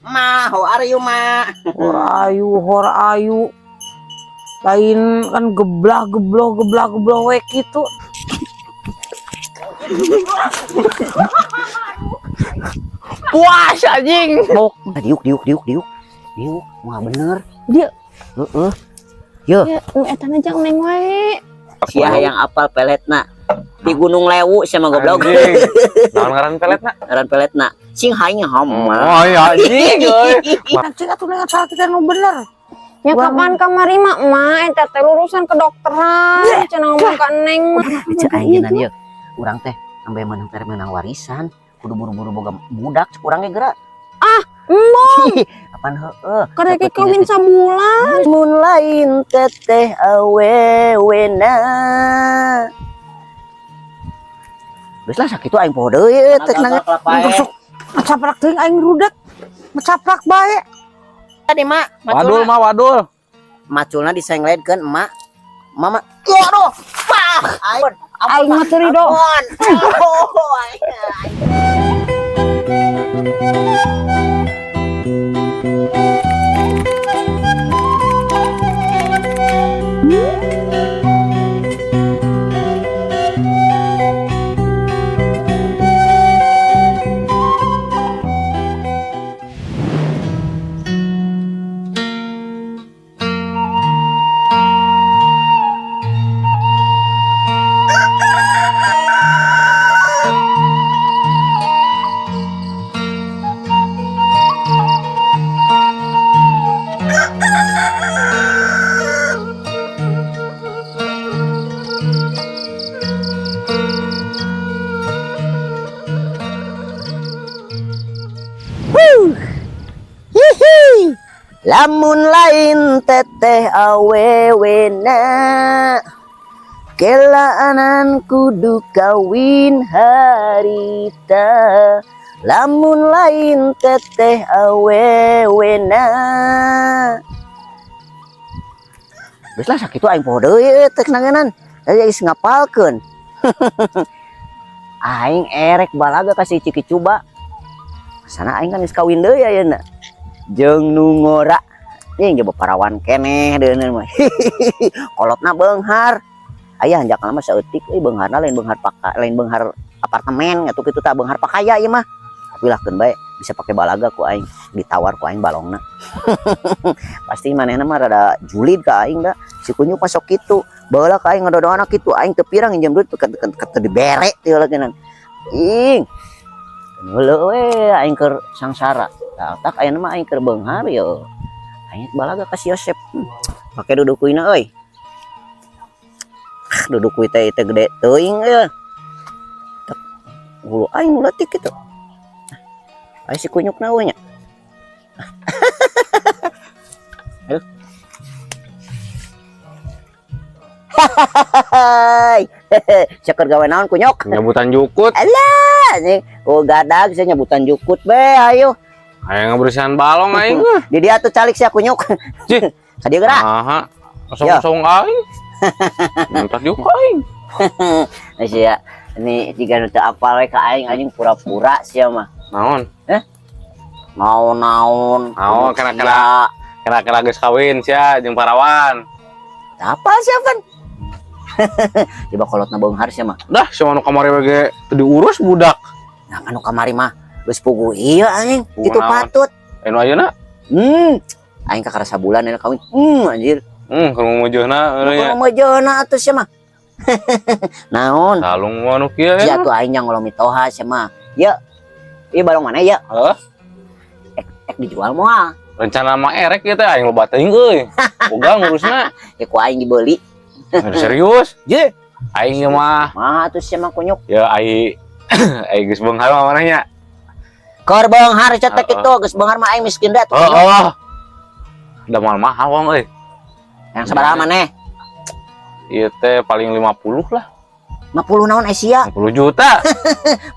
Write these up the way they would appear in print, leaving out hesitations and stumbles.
Ma, how are you, Ma? Horayu, horayu. Lain kan geblah gebloh geblah gebloh we kitu. Puas anjing. Bok. Diuk, diuk, diuk, diuk. Diuk, wah bener. Dia. Heeh. Yo, Ya, eta na jang neng wae. sia hayang apal peletna. Di Gunung Lewu sama goblok. Anjing. Naon ngaran peletna? Ngaran peletna. Sing hayang hama. Oh iya anjing euy. Cing atuh dengan salah kita nu bener. Ya kapan kamari mah emak eta teh lurusan kedokteran, cenah ngomong ka neng mah. Cek aing geuna ieu. Urang teh ambe menang teh menang warisan. Kudu buru-buru boga budak cek urang ge geura. Embung, Apaan heeh. karek kawin sabulan. Mun lain teteh awewena. Geus lah sakitu aing poho deui teh nang. Sok ngecaprak teuing aing rudet. Ngecaprak bae. Tadi mak, Wadul mah wadul. Maculna disengledkeun emak. Mama, aduh. Wah, aing. Aing mah teu rido. Ampun. Oh, aing. Hihi. Lamun lain teteh awewena kelaanan kudu kawin harita. Lamun lain teteh awewena. Geus lah sakitu aing poho deui teh nangenan. Tadi geus ngapalkeun. Aing erek balaga ka si Ciki Cuba. Sana aing kan geus kawin deui ayeuna. Jeung nu ngora. Jeung coba parawan keneh deuneu mah. Kolotna beunghar. Aya hanjakal mah saeutik euy beungharna lain beunghar paka, lain beunghar apartemen atuh kitu tah beunghar pakaya ieu mah. Tapi lah keun bae bisa pake balaga ku aing, ditawar ku aing balongna. Pasti manehna mah rada julid ka aing da. Si kunyuk mah sok kitu. Baheula ka aing ngadodoana kitu aing teu pirang nginjem duit teu dibere teu lagi. Ing. Heuleuh we aing keur sangsara. Tah tak ayeuna mah aing keur beunghar yo. Aing balaga ka si Yosep. Pake duduk kuina euy. Duduk kui teh teh gede teuing euy. Tek hulu aing leutik kitu. Aing si kunyukna euy nya. Aduh. Hai. Syukur gawe naon kunyuk? Nyabutan jukut. Alah, anjing. Oh gadag saya nyabutan jukut be ayo. Hayang ngabersihan balong aing mah. Di dia tuh calik sia kunyuk. Cih. Ka dieu geura. Aha. Kosong-kosong aing. Minta juga aing. Nah, sia ini jika nu teu apal we ka aing anjing pura-pura sia mah. Naon? Naon-naon. Naon, kena-kena. Kena-kena geus kawin sia jeung parawan. Apa sia kan? Coba kolotna beunghar sia mah. Dah si anu kamari we ge teu diurus budak. Nah, anu kamari mah geus puguh ieu anjing. Puguh Kitu naon? patut. Anu ayeuna? Aing kakara sabulan ayeuna kawin. Anjir. Keur mujeuhna euy nya. Kumaha mejeuna atuh sia mah. Naon? Talung mah anu kieu Sia ya. tuh aing yang ngolomi toha sia mah. Ye. Ieu balong mana ya? Heuh. Ek dijual moal. Rencana mah erek ieu teh aing loba teuing euy. Boga ngurusna. Ya ku aing dibeli. Serius? Je. Aing ieu mah Mah atuh sia mah kunyuk. ya ai ai geus beunghar mah maneh nya. Keur beunghar cetek Heeh. kitu geus beunghar mah aing miskin da tuh. Heeh. Da moal mahal wong euy. Yang sabaraha maneh? Ieu teh paling 50 lah. 50 naon Asia? 50 juta.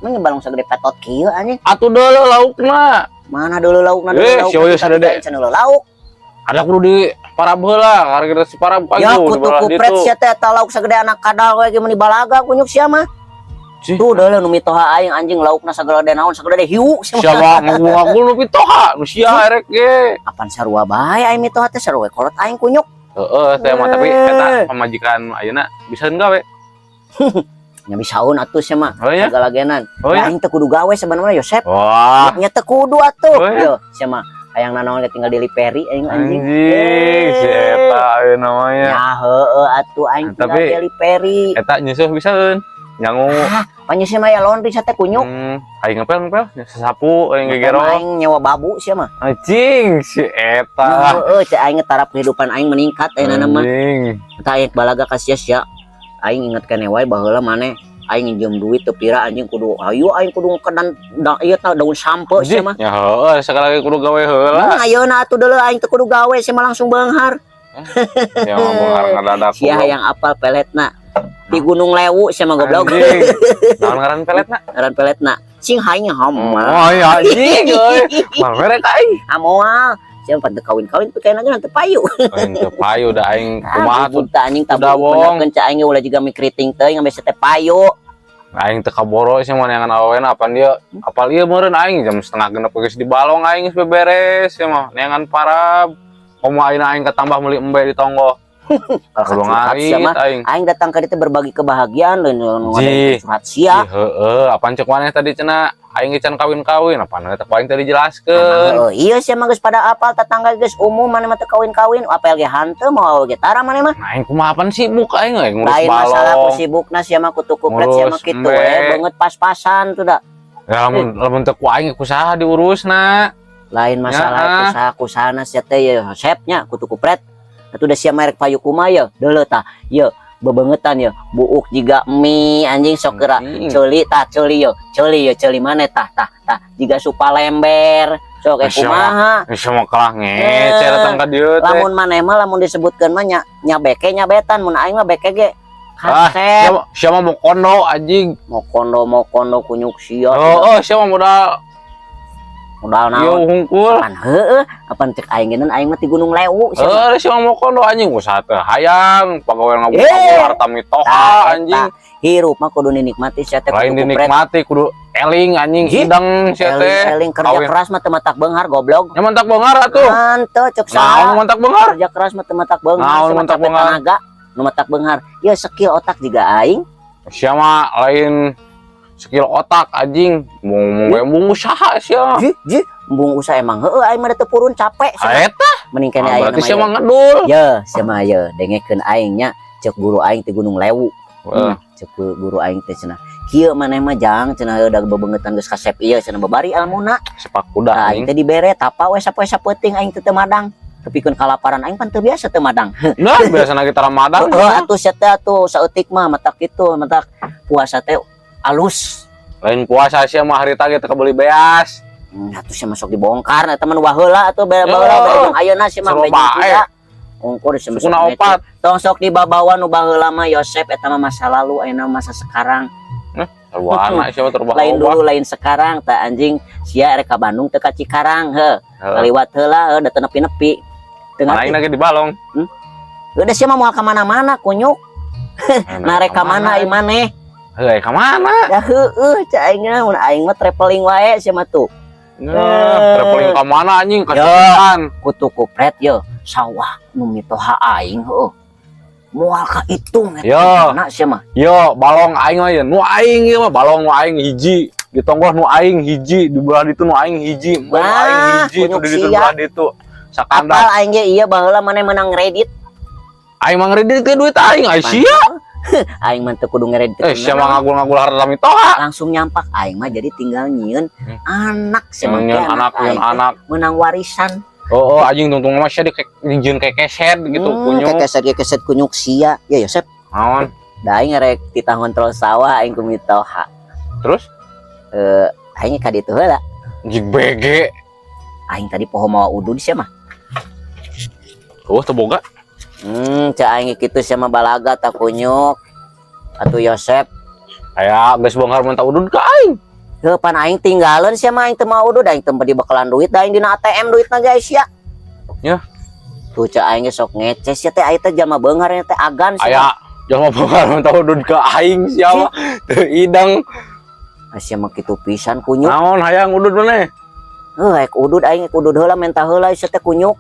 Mah balong sagede petot kieu anjing. Atuh deuleu laukna. Mana dulu laukna dulu Eh, lauk. si Oyo sadede. Cenah lauk. Ada kudu di parab heula, karena kita si parab Ya pagi kutu kupret sia teh eta lauk sagede anak kadal we ge meuni balaga kunyuk sia mah. Cih. Tuh deuleu nu mitoha aing anjing, laukna sagala de naon, sagala de hiu sia mah. Siapa ngagul-ngagul nu mitoha? Nu sia erek ge. Apan sarua bae aing mitoha teh, sarua kolot aing, kunyuk. Heeh, saya mah tapi eta pamajikan ayeuna bisa gawe? Nya bisaeun atuh sia mah. Oh ya? Sagala genan. Oh ya? Aing teu kudu gawe sebenarnya, Yosep. Wah, Nya teu kudu atuh. Oh ya? Yo, sia mah hayang nanaon ge tinggal delivery aing, anjing. Anjing, si eta ayeuna mah nya. Ya heueuh atuh, aing tinggal Tapi- delivery. Eta nyusuh bisaeun. Nyangu. Panyeuseun mah ya laundry sate, kunyuk. Aing ngepel ngepel, sasapu aing gegero. Aing nyewa babu sia mah. Anjing, si eta. Heeh, cek aing taraf kehidupan aing meningkat ayeuna mah. Anjing. Tah aing balaga ka sia sia. Aing inget keneh wae baheula maneh aing nginjem duit teu pira, anjing, kudu ayo aing kudu kedan da, ieu tah daun sampe sia mah. Ya heueuh, sekali lagi kudu gawe heula. Ayeuna atuh deuleu aing teu kudu gawe sia mah, langsung beunghar. Ya mah beunghar ngadadak. Sia hayang apal peletna. Di Gunung Lewu sia mah, goblok. Anjing. Naon ngaran peletna? Ngaran peletna. Sing hayang hama. Oh iya anjing euy. Mal merek aing. Amoal. Sia mah teu kawin-kawin tapi kayakna ge teu payu. Aing teu payu da aing kumaha tuh. Buta anjing Udah, tabung Bong. benerkeun cak aing ge ulah jiga mie keriting teuing ambeh teh payu. Aing teu kaboro sih mah neangan awena, apan dia apal ieu meureun aing jam 5.30 geus di balong aing geus beberes ya mah neangan parab. Komo ayeuna aing ketambah meuli embe di tonggoh. Kalau Kudu curhat sia ngarit mah. aing. Aing datang ke dieu teh berbagi kebahagiaan lain nu Ji. curhat sia. Ih, heeh, apaan cek maneh tadi cenah aing ge can kawin-kawin, apaan eta ku aing tadi dijelaskeun. Heeh, iya sia mah geus pada apal tetangga geus umum maneh mah teu kawin-kawin, apel ge hanteu mau ge tara maneh mah. Nah, aing kumaha, apaan sibuk aing euy ngurus Lain masalah ku balong. sibukna sia mah, kutu kupret sia mah Ngurus kitu embe. we beungeut pas-pasan tuh da. Ya lamun lamun teu ku aing ku saha diurusna? Lain masalah Ya. kusaha kusahana sia teh ye Yosepnya, kutu kupret. Atuh da sia merek payu kumaha ye? Deuleu tah. Ye bebengetan ye, buuk jiga mie anjing, sok geura Anjing. ceuli tah, ceuli ye, ceuli ye, ceuli maneh tah tah tah jiga supa lember. Sok eh Masya kumaha? Geus mah kalah ngece datang ka dieu teh. Lamun maneh mah lamun disebutkeun mah nya nya beke nya betan, mun aing mah beke ge Ah, kasep. siapa siapa mau kondo anjing? Mau kondo, mau kondo kunyuk sia. Oh, oh siapa modal? Modal Yo naon? hungkul. Pan heueuh, apan cek aing geunan aing mah ti Gunung Lewu sia mah. Eh, siapa mau kondo anjing? Usaha teh hayang, pagawean ngabur Eh. harta mitoha Tah, anjing. eta. Hirup mah kudu dinikmati sia teh, Lain kudu kupret. dinikmati, kudu eling anjing, Ji. hidang sia teh. Eling-eling kerja Kawin. keras mah teu matak beunghar, goblok. Nya mantak beunghar atuh. Hanteu cek Naon saha? mantak beunghar? Kerja keras mah teu matak beunghar, Naon sia mah mantak capek beunghar? tenaga nu matak beunghar. Ye skill otak juga aing. Sia mah lain skill otak anjing. Mau mau embung usaha sia. Ji, ji, embung usaha emang heueuh aing mah da teu purun capek sia mah. Eta Mending keneh aing berarti sia mah. mah ngedul. Ye, sia mah ye dengekeun aing nya, cek guru aing ti Gunung Lewu. Heeh. Cek guru aing teh cenah. Kieu maneh mah jang cenah heueuh da bebengetan geus kasep ieu cenah babari ilmuna. Sepak kuda Tah aing anjing. teh dibere tapa we sapoe sapeuting aing teh teu madang. Tepikeun kalaparan aing pan teu biasa teu madang. Nah, biasa kita Ramadan. Heeh atuh sia teh atuh saeutik mah matak kitu, matak puasa teh alus. Lain puasa sia mah harita ge teu kebeli beas. Atuh sia masuk dibongkar eta mah nu baheula atuh bere Ya. baheula bere jeung ayeuna sia mah Seru beje bae. kuda. Ungkur sia mah sok Sukuna ngece. opat. Tong sok dibabawa nu baheula mah, Yosep, eta mah masa lalu, ayeuna masa sekarang. Sarwana sia mah terubah. Lain dulu lain sekarang tah anjing, sia erek ka Bandung teu ka Cikarang heuh. Kaliwat heula heuh da teu nepi-nepi. Teu Aing ngarti. lagi di balong. Udah sia mah moal ka mana-mana kunyuk. Nah rek ka mana ieu maneh? Heuh, ka mana? Da heueuh cak aing mah, mun aing mah traveling wae sia mah tuh. Nah, traveling ka mana anjing? Ka Ya. Cikarang. Kutu kupret ye sawah nu mitoha aing heueuh. Moal ka hitung eta Yo. na sia mah. Yo, balong aing mah ye. Nu aing ieu mah balong nu aing hiji. Di tonggoh nu aing hiji, di belah ditu nu aing hiji, nu Wah, aing hiji, kunyuk tuh di ditu sia. belah ditu. Sakandang. Apal aing ge iya baheula maneh menang kredit. Aing mah ngredit ke duit aing, ai sia. Aing mah teu kudu ngeredit. Eh, sia mah ngagul-ngagul harta mitoha. Langsung nyampak aing mah, jadi tinggal nyieun anak sia mah Nyieun teh anak, aing nyieun teh anak. menang warisan. Oh, oh anjing tungtung mah sia di dijieun kayak keset gitu kunyuk. Kekeset kekeset kunyuk sia. Ya Yosep, Naon? da aing rek titah ngontrol sawah aing ku mitoha. Terus Eh, aing ka ditu heula. Anjing BG. Aing tadi poho mawa udud sia mah. Oh, teu boga. Cak aing kitu sia mah balaga tak kunyuk. Atuh Yosep, Aya geus bongkar mun udud ka aing. Heuh pan aing tinggalin sia mah, aing teu mau udud, aing teu dibekalan duit, da aing dina ATM duitna guys ya. Ya. Tuh cak aing ge sok ngece sia teh, aing teh jalma beunghar teh agan sia. Aya Jelema beunghar menta udud ka aing sia mah. Teu idang. Sia mah kitu pisan kunyuk. Naon hayang udud maneh? Heuh, ek udud aing ek udud heula menta heula sia teh kunyuk.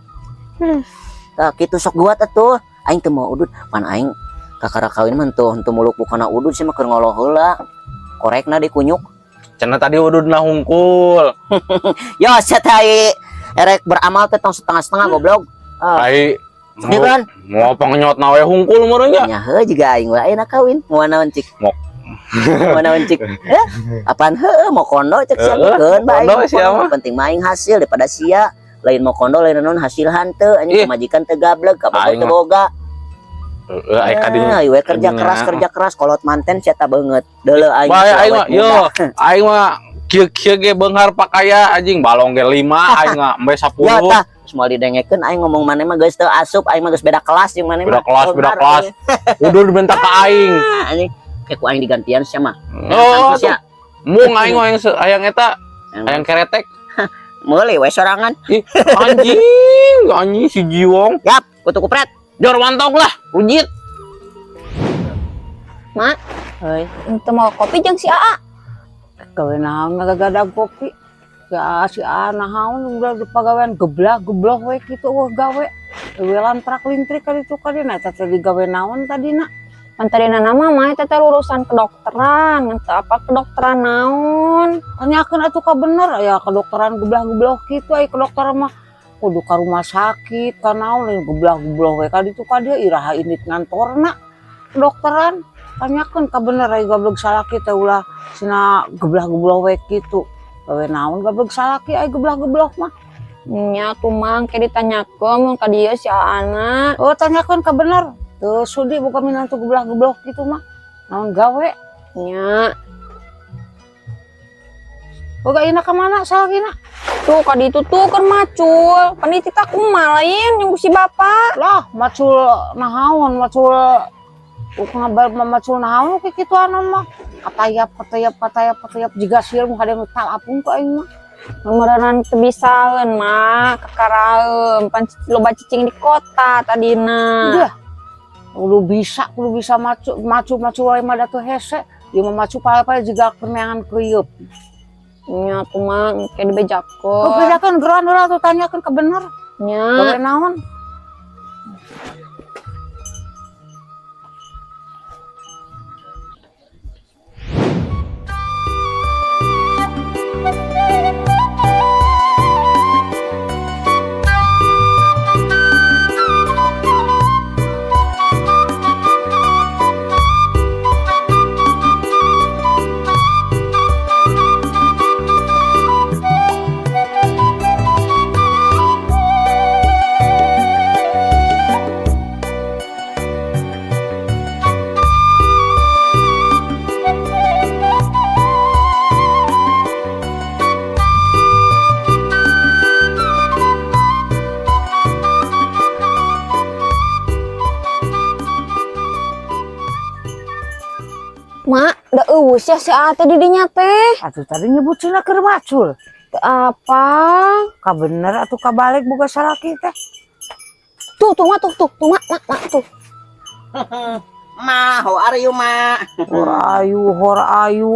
Tah kitu sok guat atuh. Aing teu mau udud, pan aing kakara kawin mah henteu henteu muluk bukana udud sia mah keur ngoloh heula. Korekna di kunyuk. Cenah tadi ududna hungkul. Ya sia teh ai erek beramal teh tong setengah-setengah goblok. Ah, Ai sedih kan? Mau pangenyotna we hungkul meureun nya. Nya heuh juga aing wae na kawin. Moal naon cik? Mok. Moal naon cik? Eh, apaan heueuh mau kondo cek sia Heeh, keun bae. kondo sia mah. Penting mah aing hasil daripada sia. Lain mau kondo lain naon hasil hanteu anjing Ih. pamajikan teu gableg kabogoh Aing teu mah. boga. Heeh, ai kadinya. Ah, ieu kerja kadinya. keras kerja keras kolot manten sia ta beungeut. Deuleu aing Bae si aing awet mah, yo, muda. aing mah kieu-kieu ge beunghar pakaya anjing balong ge 5 aing mah embe 10. Ya tah, geus moal didengekeun aing ngomong maneh mah geus teu asup aing mah geus beda kelas jeung maneh Beda mah. kelas, beda Beunghar, kelas. Udud minta ka aing. Ah, anjing kayak ku aing digantian sia mah. Oh, Sia. Mung aing mah hayang hayang eta, hayang keretek. Meuli we sorangan. Ih, anjing, anjing si Jiwong. Yap, kutu kupret. Jor mantong lah, rujit. Mak, Heuy, teu mau kopi jeung si Aa. Gawe naon ngagagadang kopi. Ya si A naon udah pagawean geblah gebloh we kitu eueuh gawe. Eueuh lantrak lintrik ka ditu ka dieu eta teh digawe naon tadina. Pan tadina nama mah eta teh lulusan kedokteran, ngan teu apa kedokteran naon. Tanyakeun atuh ka bener aya kedokteran geblah-gebloh kitu aya kedokteran mah kudu ka rumah sakit ka naon lain geblah-gebloh we ka ditu ka dieu iraha indit ngantorna kedokteran. Tanyakeun ka bener aya gableg salaki teh ulah sina geblah-gebloh we kitu. Gawe naon gableg salaki aya geblah-gebloh mah. Nya tuh mang ke ditanyakeun mun ka dieu si Aana. Oh tanyakeun ka bener. Teu sudi buka minantu geblah-gebloh kitu mah. Naon gawe? Nya, Boga ina ka mana salakina? tuh ka ditu tuh keur macul. Pan dititah kumaha lain jeung ku si bapak. Lah, macul nahaon, macul ngabar macul nahaon kikituan mah. Katayap, katayap, katayap, katayap jiga sieu mu hade nu talapung ku aing mah. Meureunan teu bisaeun mah kakaraeum pan loba cicing di kota tadina. Udah. Kudu bisa macu, macu, macu wae mah da teu hese. Ieu mah macu pale-pale jiga keneangan keuyeup. Nya tuh mah ke dibejakeun. Oh, bejakeun geroan heula atuh tanyakeun ka bener. Nya. Gawe naon? Mak, da eueuh sia si Aa teh di dinya teh. Atuh tadi nyebut cenah keur macul. Teu apa? Ka bener atuh ka balik boga salaki teh. Tuh, tuh, mak, tuh, tuh, tuh, mak, mak, mak, tuh. Ma, how are you, Ma? Hor ayu, hor ayu.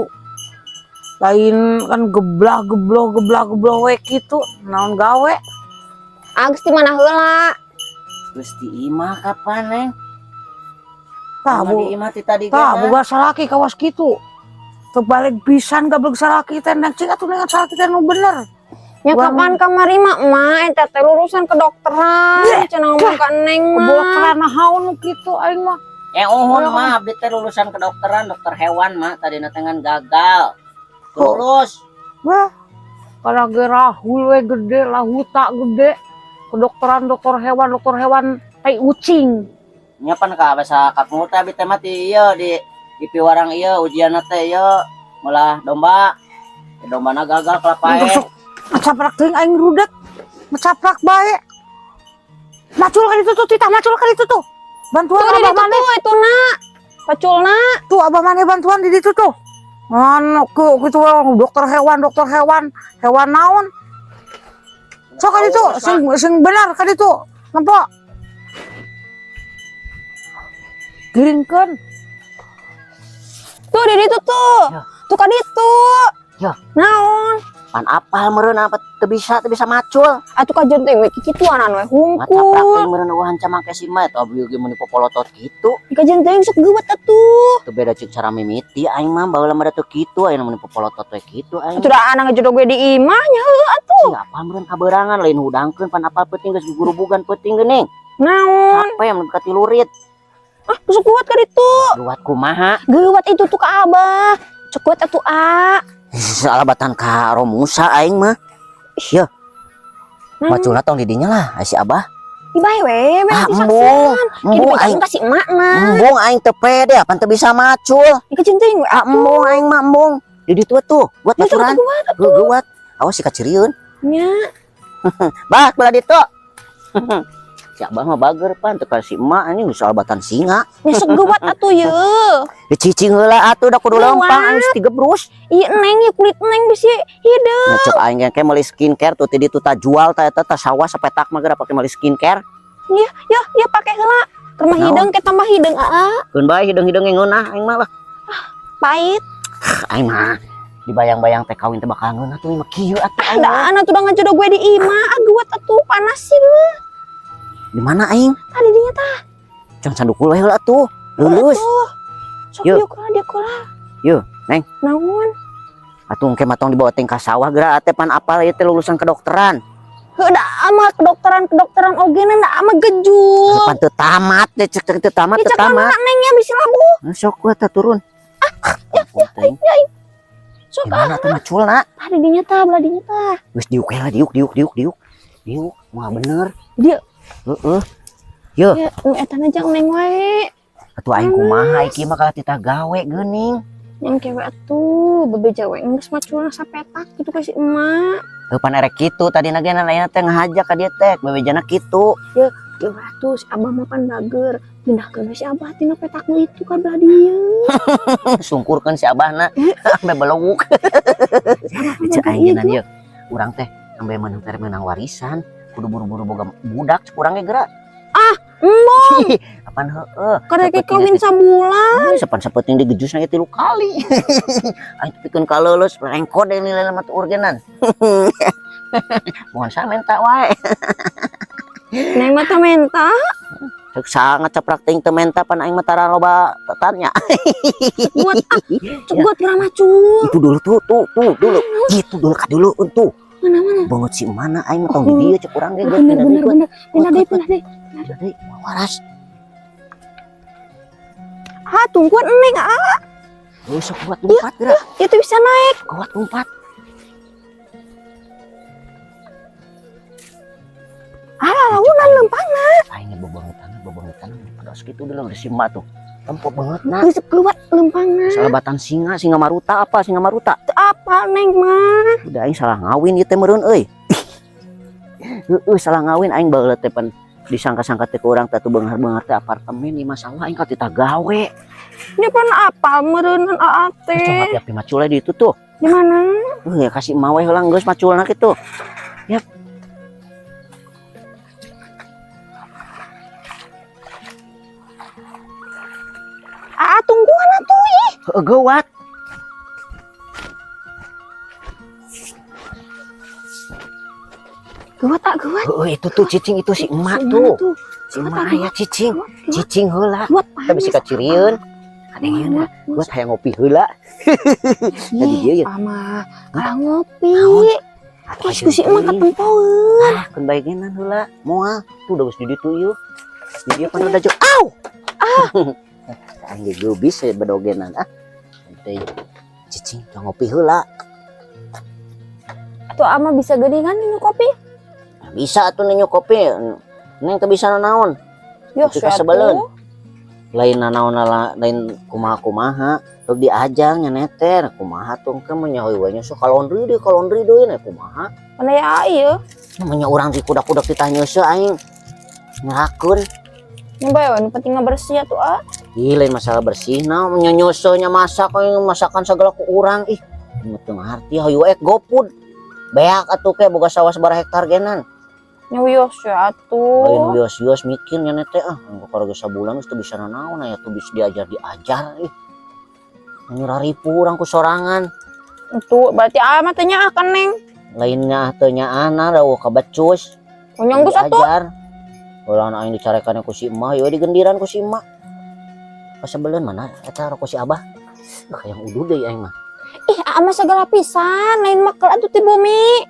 Lain kan geblah gebloh geblah gebloh we kitu, naon gawe? Agus di mana heula? Geus di imah kapan, Neng? Tah, Imah bu, di imah ti tadi tah ge, boga salaki kawas kitu. Teu balik pisan gableg salaki teh neng cing atuh dengan salaki teh nu bener. Nya Wah. kapan kamari mah emak eta teh lulusan kedokteran cenah ngomong ka Neng mah. Kedokteran naon nu kitu aing mah. Eh uhun mah abdi teh lulusan kedokteran, dokter hewan mah tadina teh ngan gagal. Lulus. Wah, karena ge rahul we gede, lahuta gede. Kedokteran dokter hewan tai ucing. Nya pan ka basa kapungkur teh abdi teh mah ti ieu di piwarang ieu ujianna teh ieu melah domba. Dombana gagal kelapae. Sok ngecaprak teuing aing rudet. Ngecaprak bae. Macul kan itu tuh, titah macul kan itu tuh. Bantuan Tuh di abah ditu maneh. tuh itu nak. Paculna. Tuh abah maneh bantuan di ditu tuh. Anu ke kitu dokter hewan, hewan naon? Sok kan itu sing sing benar kan itu. Nempo. Giringkeun. Tuh di ditu tuh. Ya. Tuh ka ditu. Ya. Naon? Pan apal meureun apa teu bisa macul. Atuh kajeun teh we kikituanan we Macaprak hungkul. teh meureun eueuhan camang ke si emak eta abdi ge meuni popolotot kitu. Kajeun teh sok geuwat atuh. Teu beda cek cara mimiti aing mah baheula mah da teu kitu ayeuna meuni popolotot we kitu aing. Atuh da anak ngejodoh gue di imah nya heueuh atuh. Ih, apa meureun kaberangan lain hudangkeun pan apal peuting geus gugurubugan peuting geuning. Naon? Apa yang ka tilurit? Ah, sok geuwat ka ditu. Geuwat kumaha? Geuwat itu tuh ka Abah. Sok geuwat atuh a. Salah batan ka Romusa aing mah. Ih, Naon? maculna tong di dinya lah si Abah. Di bae we, we Ah, disaksian. embung, Kini embung aing aing, kasih emakna. embung aing teu pede apan teu bisa macul. Kajeun teuing we Ah, embung aing mah embung. Di ditu tuh, buat Ya, sok baturan. geuwat Heuh, geuwat. Awas si kacirieun. nya. Bah, belah ditu. Si Abah mah bager pan teu ka si emak anjing geus albatan singa. Nya sok geuwat atuh ye. Dicicing heula atuh da kudu Geuwat. lempang aing geus tigebrus. Ieu neng ieu kulit neng bisi hideung. Nah, cek aing ge meuli skincare tuh ti ditu ta jual ta eta ta sawah sapetak mah geura pake meuli skincare. Ya, ya, ya pake heula. Keur mah Naon? hideung ke tambah hideung aa. Keun bae hideung-hideung ge ngeunah aing mah lah. Pahit. Aing mah dibayang-bayang teh kawin teh bakal ngeunah tuh mah kieu atuh aing. Da anak tuh udah ngejodoh gue di imah, ah geuwat atuh panas sih. Di mana aing? Tadi dinya tah. Can sandukul we heula atuh. Lulus. Atuh. Sok Yuk. dieu kula dieu kula. Yuk, Neng. Naon? Atuh engke mah tong dibawa teh ka sawah geura ate pan apal ieu teh lulusan kedokteran. Heuh da ama kedokteran-kedokteran oge na da ama gejul. Pan teu tamat teh cek cek teu tamat teu Dicek tamat. mana nengnya bisa labuh. Nah, sok gua teh turun. Ah, ya, ya. Sok Di mana tuh maculna? tadi dinya tah belah dinya tah. Geus diuk heula diuk diuk diuk diuk. Diuk, moal bener. Dieu. Heeh. Ya, nu eta na jang neng wae. Atuh aing kumaha iki mah kalah titah gawe geuning. Yang kewe atuh bebeja we geus maculna sapetak gitu ka si emak. Heuh pan erek kitu tadi na ge ayeuna teh ngahaja ka dieu teh bebejana kitu. Ya atuh si abah mah pan bager. Pindahkeun we si abah tina petakmu itu ka belah dieu. Sungkurkeun si abahna sampe belewuk. Cek aing Iya, geuna ieu. Urang teh sampe meunang teh meunang warisan. Kudu buru-buru boga budak cek urang ge geura. Ah, embung. Apan heueuh. Karek kawin sabulan. Sapan sapeting digejusna ge 3 kali. Aing tepikeun ka leuleus rengkod deui nilai mah teu urgenan. Moal sa menta wae. Neng mah teu menta. Cek sangat caprak teuing teu menta pan aing mah tara loba tanya. Buat ah, cek buat geura macul. Itu dulu tuh tuh tuh dulu. Itu dulu ka dulu tuh. Mana mana? Banget si mana aing mah tong di dieu cek urang ge geus Bener pindah bener deui. bener. Pindah deui pindah deui. Pindah deui waras. Ah, tungguan neng ah. Heuh sok buat lompat geura. Itu bisa naik. Kuat lompat. Ah, launan lempangna. Aing bebangetan bebangetan pada segitu dulu si emak tuh. Tempo banget nah. Geus keluar lempangna. Salebatan singa, singa maruta apa? Singa maruta. Teu apa neng mah. Udah aing salah ngawin ieu teh meureun euy. Heueuh salah ngawin aing baheula teh pan disangka-sangka teh ku urang teh atuh beunghar-beunghar teh apartemen di masalah aing ka titah gawe. Ini pan apa meureunnan aa Terus teh. api macul di itu tuh. Di mana? Ya kasih emak we heula geus maculna kitu. Yap. Aa tungguan atuh ih. Heueuh geuwat. Geuwat ah geuwat. Heueuh itu tuh cicing itu si emak Si tuh. tuh. Si emak aya cicing. Geuwat, geuwat, Cicing heula. geuwat Kita bisa panas. kacirieun. Kadang buat hayang ngopi heula. Jadi dia ya. Ama, kalah ngopi. Naon? Terus ku si emak katempoeun. Ah, keun bae genan heula. Moal. Tuh udah geus di ditu ieu. Di dieu pan udah jauh. Au. Ah. Aing ge geubis we bedogenan ah. Penting cicing tong ngopi heula. Atuh ama bisa geuningan minum kopi? Bisa atuh ninyu kopi. Neng teu bisa nanaon. Yo, Ketika sebeleun. Lain nanaon lain kumaha-kumaha. Rek diajar nya neter kumaha tuh engke mah nya heueuh nya sok ka laundry deui ka laundry deui na kumaha. Mana ya ieu? Namanya urang di kudak-kudak titah nyeuseuh aing. Ngerakeun. Nya bae we nu penting mah bersih atuh ah. Ih, lain masalah bersih nah nyeuseuh nya masak aing masakan segala ku urang ih. Teu ngarti hayu ek GoFood. Beak atuh ke boga sawah sabaraha hektar genan. Nya wios ya atuh. Lain wios-wios mikir nya teh ah, kalau geus sabulan geus teu bisa nanaon aya tuh bisa diajar-diajar ih. Nyuraripu urang ku sorangan. Itu berarti aa mah teh nyaah ka Neng. Lainnya teu nyaahna da kabecus. Kunyong geus atuh. Diajar. Ulah aing dicarekan ku si emak, yeuh digendiran ku si emak. Kasebeleun mana eta rokok si Abah. Hayang uduh deui aing mah. Ih, aa mah sagala pisan, lain makel atuh ti bumi.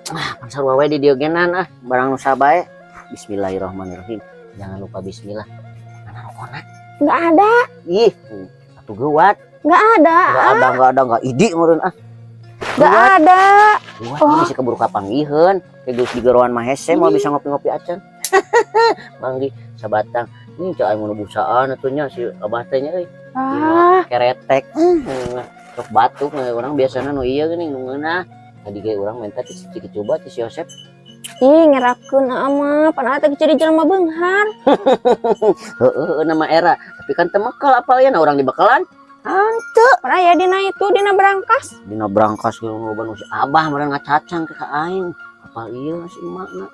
Ah, pan sarua we di dieu genan ah, barang nu sabae. Bismillahirrahmanirrahim. Jangan lupa bismillah. Mana rokona? Enggak ada, Ih, atuh geuwat. enggak ada. Enggak ada, enggak ada, enggak idi meureun ah. Enggak ada. Geuwat Oh. oh. Bisa keburu kapanggiheun. Kayak geus digeroan mah hese moal bisa ngopi-ngopi acan. Manggi sabatang. Ini cak aing mun busaan atuh nya si Abah teh nya euy. Ah, Keretek. Sok batuk urang biasana nu ieu geuning nu ngeunah. Tadi ge urang minta ti si Ciki coba ti si Yosep. Ih, ngerakeun aa mah, pan aa teh jadi jelema beunghar. Heeh, nama era. Tapi kan teu mekal apal ya urang dibekalan. Hanteu. Pan aya dina itu dina berangkas. Dina berangkas ge loba nu si Abah meureun ngacacang ke ka aing. Apal ieu si emakna.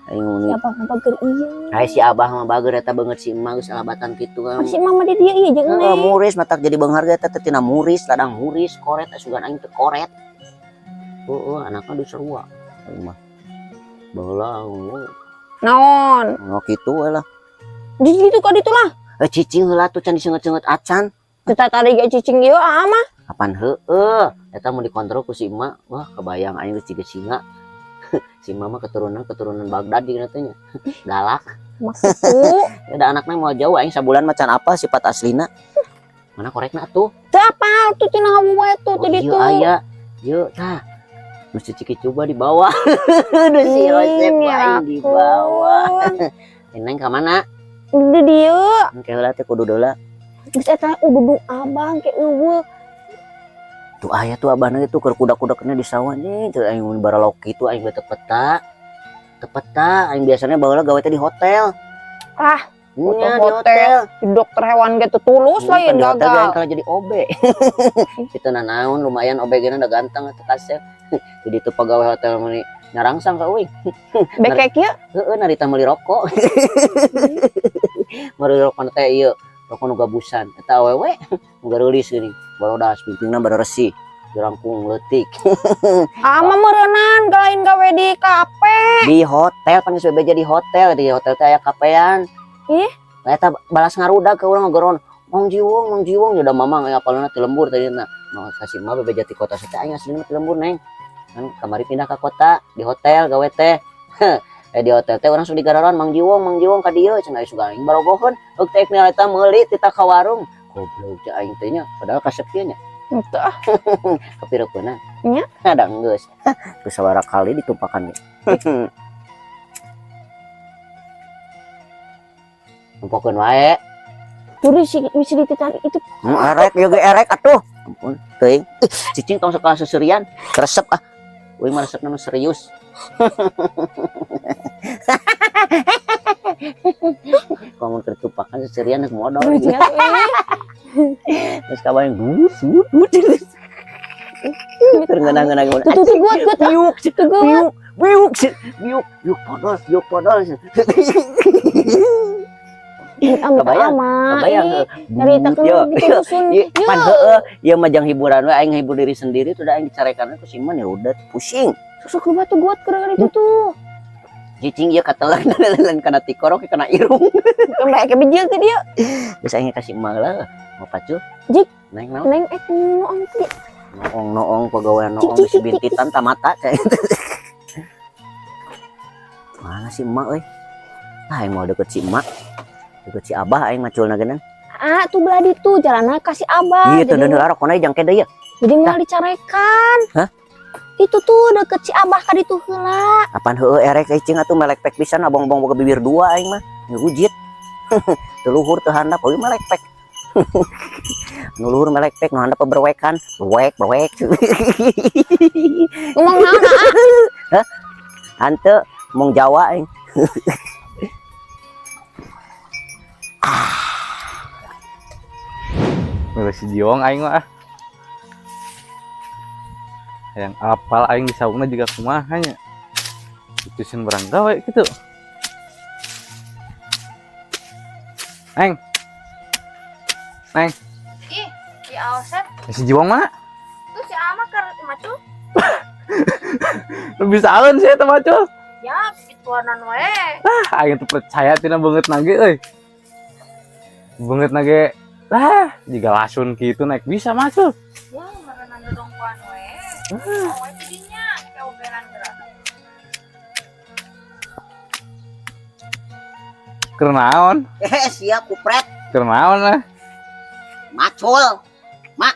Aing muni. Siapa mah bager ieu. Ai si Abah mah bager eta beungeut si emak geus alabatan kitu kan. Pan si emak mah di dieu ieu jeung Heeh, Neng. muris matak jadi beunghar ge eta teh tina muris, ladang muris, koret sugan aing teu koret. Heeh, anakna diserua. Aing mah. Baheula Naon? oh kitu we lah. Di ditu ka ditu lah. Eh cicing heula tuh can diseungeut-seungeut acan. Kita tadi ge cicing ieu aa mah. Kapan heeh eta mau dikontrol ku si emak. Wah, kebayang aing geus jiga singa. Si emak mah keturunan Baghdad di teh nya. Galak. Maksudku, Ya da anakna mau jauh aing sabulan macan apa sifat aslina. Mana korekna tuh? teu apal tuh tina hawu wae tuh Oh, ti iya ditu. aya. Ieu tah. Nu si Ciki coba dibawa. Nu si Yosep aing dibawa. Neng ka mana? Di dieu. Engke heula teh kudu deula. Geus eta ududung abang ke eueuh. Tuh aya tuh abahna tuh keur kudak-kudakna di sawah nih, tuh aing mun baralok kitu aing teu peta. Teu peta, aing biasanya baheula gawe teh di hotel. Ah, nya di hotel. hotel. Di dokter hewan ge teu tulus lain Di hotel ge gagal. aing kalah jadi OB. Itu nanaon lumayan OB ge udah ganteng atuh kasep. Jadi itu pegawai hotel meuni nyarangsang ka euy. Bekek ieu. Heeh, narita meuli rokok. Meuli rokok teh ieu, rokok nu gabusan. Eta awewe nu gareulis geuning. Barodas pimpingna baresih. Jerangkung leutik. Aa mah meureunan lain gawe di kafe. Di hotel kan geus bebeja di hotel teh aya kapean. Ih. Lah eta balas ngarudag ke urang ngogoron. Mang Jiwong, Mang Jiwong udah mamang aya apalna ti lembur tadi na. Mau kasih mah bebeja ti kota teh aing aslinya ti lembur neng. Kan kamari pindah ke kota di hotel gawe teh. Di hotel teh urang sok digararan Mang Jiwong, Mang Jiwong ka dieu cenah sugan aing barogoheun. Heuk teh eta meuli ti ka warung. Goblok cek aing teh nya padahal kasep kieu nya. Henteu ah. Kepireupeunan. Nya. Ada geus. Geus sabaraha kali ditumpakan ge. Nempokeun wae. Turi si bisa dititah itu. Erek ieu ge erek atuh. Ampun, teuing. Cicing tong sakala seserian, resep ah. Uing mah resepna mah serius. Kamu keur tupakan seserian geus modal. Lucunya tuh, ih. Terus kabayang dus dus. Keur ngeunah-ngeunah gimana? Tuh tuh tuh guat guat ah. Biuk, Tuh guat. biuk, biuk, biuk, biuk podol, biuk podol. Kebayang, kebayang. Nyaritakeun Yo, diterusun. Ieu pan heueuh, ieu mah jang hiburan we aing ngahibur diri sendiri tuh da aing dicarekan ku si Iman ya udah pusing. Sok loba tuh guat keur itu tuh. Cicing ieu katelan lain kana tikorok kana irung. Kan bae ke bijil teh dia. Geus aing kasih emak lah. Mau pacu? Jik. Neng naon? Neng eh noong teh. Noong noong pegawai noong Cik, geus cik, cik, bintitan tamata. Mana si emak euy? Ah, aing mau deket si emak. Deket si abah aing maculna geunan. Ah, tuh belah ditu jalanna kasih abah. Ieu teh deuneu rokona jang kede ieu. Jadi moal dicarekan. Hah? Itu tuh deket si abah ka ditu heula. Apaan heueuh erek cicing atuh melek pek pisan abong-abong boga bibir dua aing mah. Ngujit. Teu luhur teu handap euy melek pek. Nu luhur melek pek nu handap berwekan. Berwek berwek. Ngomong naon ah? Hah? Hanteu ngomong Jawa aing. Milih si Jiwong aing mah ah. Yang apal aing di saungna juga kumaha nya. Putusin barang gawe gitu. Neng. Neng. Ih, si Asep. Si Jiwang mana? Tuh si Ama keur macul. Lebih saeun sih eta macul. Ya, pituanan wae. Ah, aing teu percaya tina beungeut nage euy. Beungeut nage. Ah, jiga lasun kitu naik bisa macul. Ya, meureunan dodongkoan wae. Oh, wae tidinya kaogelan geura. Keur naon? Siap kupret. Keur naon lah? Macul. Mak.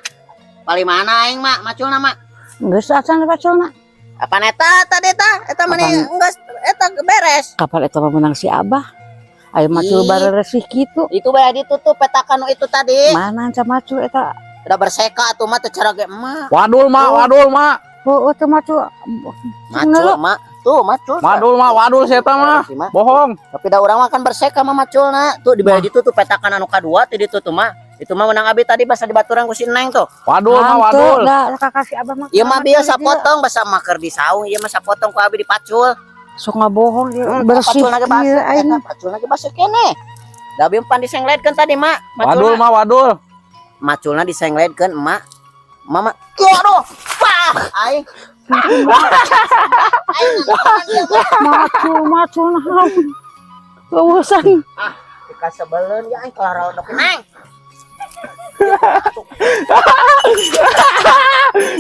Paling mana aing mak maculna mak? Geus acan paculna. Apa eta tadi eta? Eta meni geus eta beres. Kapan eta mah menang si Abah? Ayo macul Ih. bareresih kitu. Itu bae ditutup petakan nu itu tadi. Mana can macul eta? Udah berseka atuh mah teu cara ge emak. Wadul mak, wadul mak. Oh, teu macul. Macul mak. Tuh macul. Wadul mak, wadul si eta mah. Si mah. Bohong. Tapi da urang mah kan berseka mah maculna. Tuh di bawah ditutup petakan anu kadua teh ditutup mah. Itu mah menang abi tadi basa dibaturan ku si Neng tuh. Wadul mah wadul. Da kakak si Abah mah. Ieu mah biasa potong basa mah keur di saung, ieu mah sapotong ku abi dipacul. Sok ngabohong dia bersih. Pacul lagi Ieu baseuh, aing. eta pacul lagi baseuh keneh. Da abi pan disengledkeun tadi mak. Wadul mah wadul. Maculna disengledkeun emak. Mama, aduh, wah, aing. Aing Macul macul naon. Leuweusan. dikasebeleun ya aing kelar dok Neng.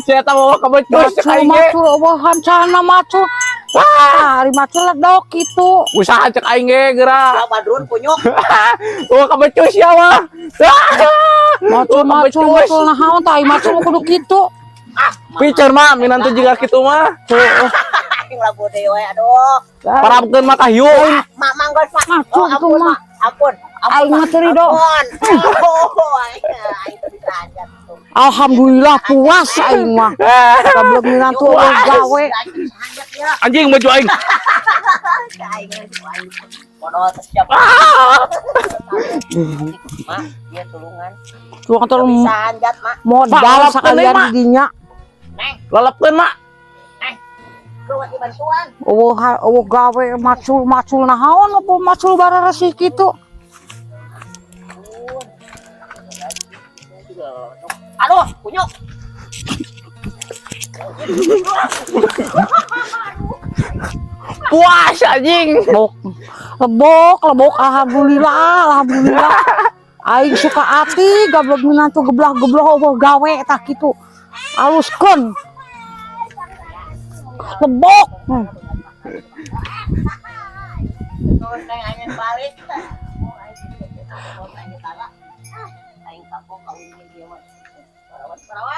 Si eta bawa kebecus cek Macul aing ge. macul eueuhan cana macul. Wah, ari macul ledok kitu. Usaha cek aing ge geura. Ya badrun kunyuk. Bawa kebecus ya mah. Macul Bawa macul kebecus. macul naon tah ai macul mah kudu kitu. Picer mah minantu jiga kitu mah. Aing lagu deui we aduh. Parabkeun mah ka hiu. Mak mangga mak. Macul Oh, tuh ampun, mah. mak. Ampun. Aing mah teu ridho. Ampun. Oh, aing aing teu bisa aja tuh. Alhamdulillah puas aing mah. Goblok minantu eueuh gawe. Aing teu bisa anjat ya. Anjing baju aing. Aing aing. Bodoh teu siap. Mak, ieu tulungan. Tuang Teu terus bisa anjat, mak. modal Mak, sekalian mak. di dinya. Neng, Lelepkeun mak. keluar di bantuan. Eueuh eueuh gawe macul macul naon apa macul bareresih kitu. Aduh, kunyuk. Puas anjing. Lebok. Lebok, lebok alhamdulillah, alhamdulillah. Aing suka ati goblok minantu geblah-gebloh eueuh gawe tah kitu. Aluskeun. Lebok. Terus neng aing balik. Oh, aing aing tara. Aing kapok kawin jeung ieu mah. Parawan, parawan.